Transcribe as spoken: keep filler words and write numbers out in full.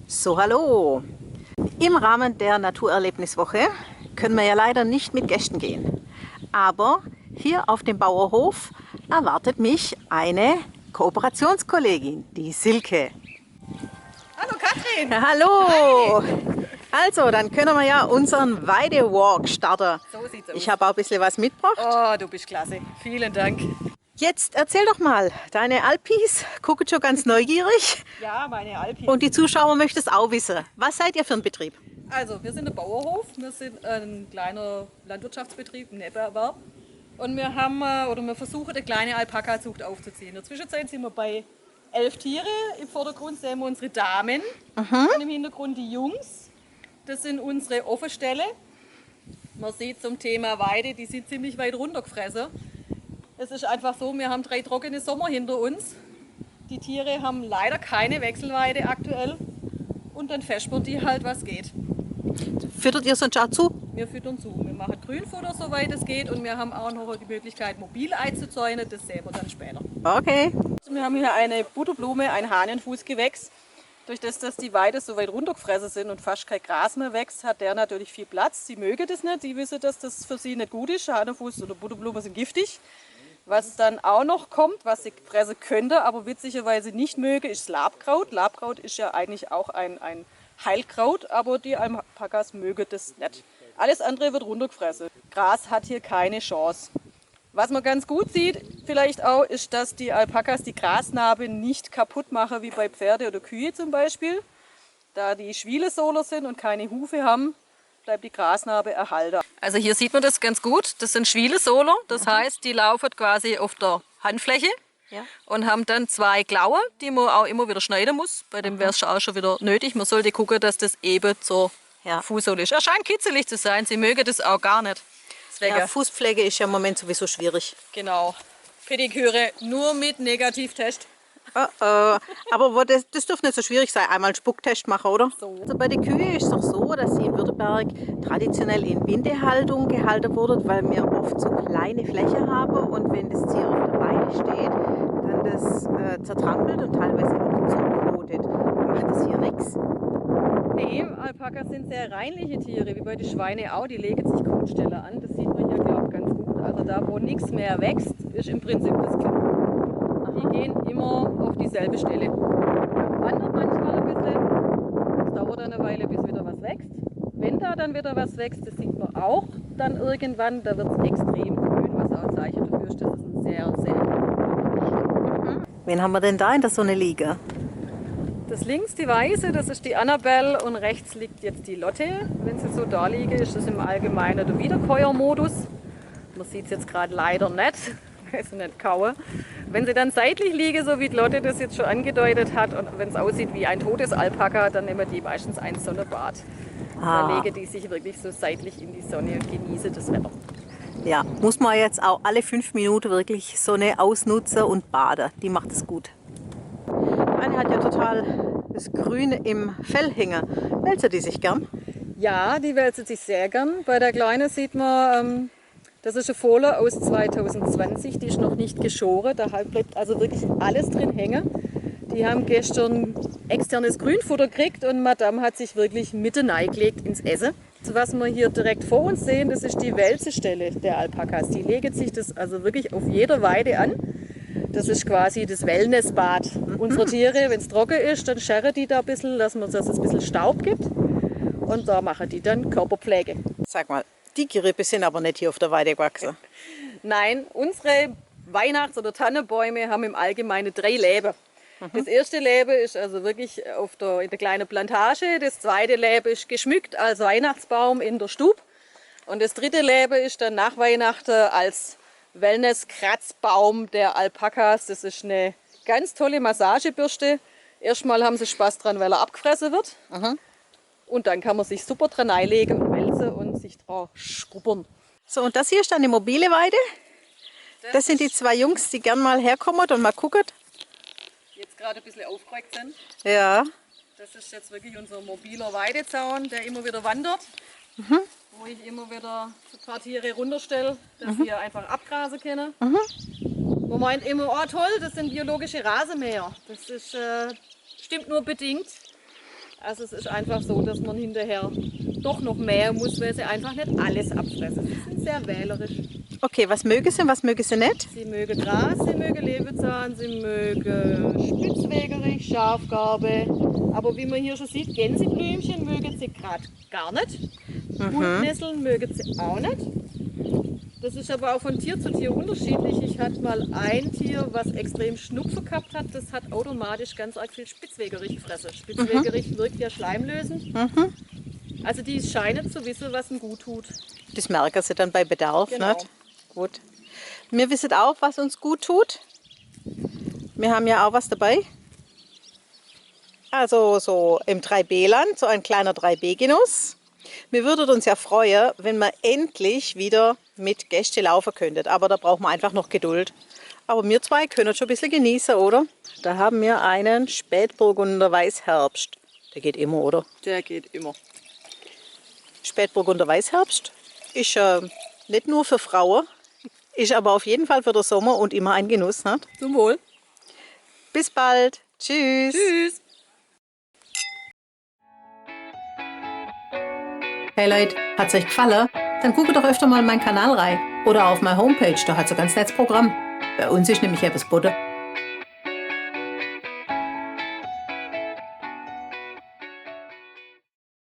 So, hallo. Im Rahmen der Naturerlebniswoche können wir ja leider nicht mit Gästen gehen. Aber hier auf dem Bauerhof erwartet mich eine Kooperationskollegin, die Silke. Hallo Katrin! Hallo! Also, dann können wir ja unseren Weidewalk starten. So sieht's aus. Ich habe auch ein bisschen was mitgebracht. Oh, du bist klasse. Vielen Dank. Jetzt erzähl doch mal, deine Alpis gucken schon ganz neugierig. Ja, meine Alpis. Und die Zuschauer möchten es auch wissen. Was seid ihr für ein Betrieb? Also, wir sind der Bauerhof. Wir sind ein kleiner Landwirtschaftsbetrieb, ein Nebenerwerb. Und wir haben, äh, oder wir versuchen, eine kleine Alpakazucht aufzuziehen. In der Zwischenzeit sind wir bei elf Tiere. Im Vordergrund sehen wir unsere Damen und im Hintergrund die Jungs. Das sind unsere Offenställe. Man sieht zum Thema Weide, die sind ziemlich weit runtergefressen. Es ist einfach so, wir haben drei trockene Sommer hinter uns. Die Tiere haben leider keine Wechselweide aktuell. Und dann feschbern die halt, was geht. Füttert ihr sonst auch zu? Wir füttern zu. Wir machen Grünfutter, soweit es geht. Und wir haben auch noch die Möglichkeit, mobil einzuzäunen. Das sehen wir dann später. Okay. Wir haben hier eine Butterblume, ein Hahnenfußgewächs. Durch das, dass die Weide so weit runtergefressen sind und fast kein Gras mehr wächst, hat der natürlich viel Platz. Sie mögen das nicht. Die wissen, dass das für sie nicht gut ist. Hahnenfuß oder Butterblumen sind giftig. Was dann auch noch kommt, was sie fressen könnten, aber witzigerweise nicht mögen, ist das Labkraut. Labkraut ist ja eigentlich auch ein, ein Heilkraut, aber die Alpakas mögen das nicht. Alles andere wird runtergefressen. Gras hat hier keine Chance. Was man ganz gut sieht, vielleicht auch, ist, dass die Alpakas die Grasnarbe nicht kaputt machen, wie bei Pferde oder Kühe zum Beispiel. Da die Schwielesohler sind und keine Hufe haben, bleibt die Grasnarbe erhalten. Also hier sieht man das ganz gut. Das sind Schwielesohler, das heißt, die laufen quasi auf der Handfläche und haben dann zwei Klauen, die man auch immer wieder schneiden muss. Bei dem wäre es auch schon wieder nötig. Man sollte gucken, dass das eben zur Fußsohle ist. Er scheint kitzelig zu sein, sie mögen das auch gar nicht. Deswegen. Ja, Fußpflege ist ja im Moment sowieso schwierig. Genau. Pediküre nur mit Negativtest. Oh, oh. Aber wo das, das dürfte nicht so schwierig sein, einmal einen Spucktest machen, oder? So. Also bei den Kühen ist es doch so, dass sie in Württemberg traditionell in Bindehaltung gehalten wurden, weil wir oft so kleine Fläche haben und wenn das Tier auf der Weide steht, dann das, äh, zertrampelt und teilweise auch zukotet. Macht das hier nichts? Nee, Alpakas sind sehr reinliche Tiere, wie bei den Schweinen auch. Die legen sich Kotstelle an. Das sieht man hier, glaube ich, ganz gut. Also da, wo nichts mehr wächst, ist im Prinzip das Klo. Die gehen immer auf dieselbe Stelle. Wandert manchmal ein bisschen. Es dauert eine Weile, bis wieder was wächst. Wenn da dann wieder was wächst, das sieht man auch dann irgendwann, da wird es extrem grün, was auch ein Zeichen dafür ist, dass es ein sehr, sehr Wen haben wir denn da in der Sonne liegen? Das links, die weiße, das ist die Annabelle und rechts liegt jetzt die Lotte. Wenn sie so da liegen, ist das im Allgemeinen der Wiederkäuermodus. Man sieht es jetzt gerade leider nicht, weil sie nicht kauen. Wenn sie dann seitlich liegen, so wie die Lotte das jetzt schon angedeutet hat, und wenn es aussieht wie ein totes Alpaka, dann nehmen die meistens ein Sonnenbad. Da legen die sich wirklich so seitlich in die Sonne und genießen das Wetter. Ja, muss man jetzt auch alle fünf Minuten wirklich Sonne ausnutzen und baden. Die macht es gut. Anne hat ja total das Grün im Fell hängen. Wälzen die sich gern? Ja, die wälzen sich sehr gern. Bei der Kleinen sieht man, ähm, das ist eine Fohlen aus zweitausendzwanzig, die ist noch nicht geschoren. Da halt bleibt also wirklich alles drin hängen. Die haben gestern externes Grünfutter gekriegt und Madame hat sich wirklich mitten reingelegt ins Essen. Was wir hier direkt vor uns sehen, das ist die Wälzestelle der Alpakas. Die legen sich das also wirklich auf jeder Weide an. Das ist quasi das Wellnessbad unserer Tiere. Wenn es trocken ist, dann scheren die da ein bisschen, dass man, dass es ein bisschen Staub gibt. Und da machen die dann Körperpflege. Sag mal, die Gerippe sind aber nicht hier auf der Weide gewachsen. Nein, unsere Weihnachts- oder Tannenbäume haben im Allgemeinen drei Leben. Das erste Leben ist also wirklich auf der, in der kleinen Plantage. Das zweite Leben ist geschmückt als Weihnachtsbaum in der Stube. Und das dritte Leben ist dann nach Weihnachten als Wellness-Kratzbaum der Alpakas. Das ist eine ganz tolle Massagebürste. Erstmal haben sie Spaß dran, weil er abgefressen wird. Und dann kann man sich super dran einlegen und wälzen und sich dran schrubbern. So, und das hier ist dann die mobile Weide. Das sind die zwei Jungs, die gern mal herkommen und mal gucken. Jetzt gerade ein bisschen aufgeregt sind. Ja. Das ist jetzt wirklich unser mobiler Weidezaun, der immer wieder wandert. Wo ich immer wieder so ein paar Tiere runterstelle, dass sie einfach abgrasen können. Man meint immer, oh toll, das sind biologische Rasenmäher. Das ist, äh, stimmt nur bedingt. Also es ist einfach so, dass man hinterher doch noch mähen muss, weil sie einfach nicht alles abfressen. Sie sind sehr wählerisch. Okay, was mögen sie und was mögen sie nicht? Sie mögen Gras, sie mögen Löwezahn, sie mögen Spitzwegerich, Schafgarbe. Aber wie man hier schon sieht, Gänseblümchen mögen sie gerade gar nicht. Mhm. Buntnesseln mögen sie auch nicht. Das ist aber auch von Tier zu Tier unterschiedlich. Ich hatte mal ein Tier, was extrem Schnupfen gehabt hat. Das hat automatisch ganz arg viel Spitzwegerich gefressen. Spitzwegerich wirkt ja schleimlösend. Mhm. Also die scheinen zu wissen, was ihnen gut tut. Das merken sie dann bei Bedarf, genau, nicht? Gut. Wir wissen auch, was uns gut tut. Wir haben ja auch was dabei. Also so im drei B-Land, so ein kleiner drei B-Genuss. Wir würden uns ja freuen, wenn wir endlich wieder mit Gästen laufen könnten. Aber da brauchen wir einfach noch Geduld. Aber wir zwei können schon ein bisschen genießen, oder? Da haben wir einen Spätburgunder Weißherbst. Der geht immer, oder? Der geht immer. Spätburgunder Weißherbst ist äh, nicht nur für Frauen, ist aber auf jeden Fall für den Sommer und immer ein Genuss. Ne? Zum Wohl. Bis bald. Tschüss. Tschüss. Hey Leute, hat's euch gefallen? Dann guckt doch öfter mal in meinen Kanal rein. Oder auf meine Homepage, da hat's ein ganz nettes Programm. Bei uns ist nämlich etwas geboten.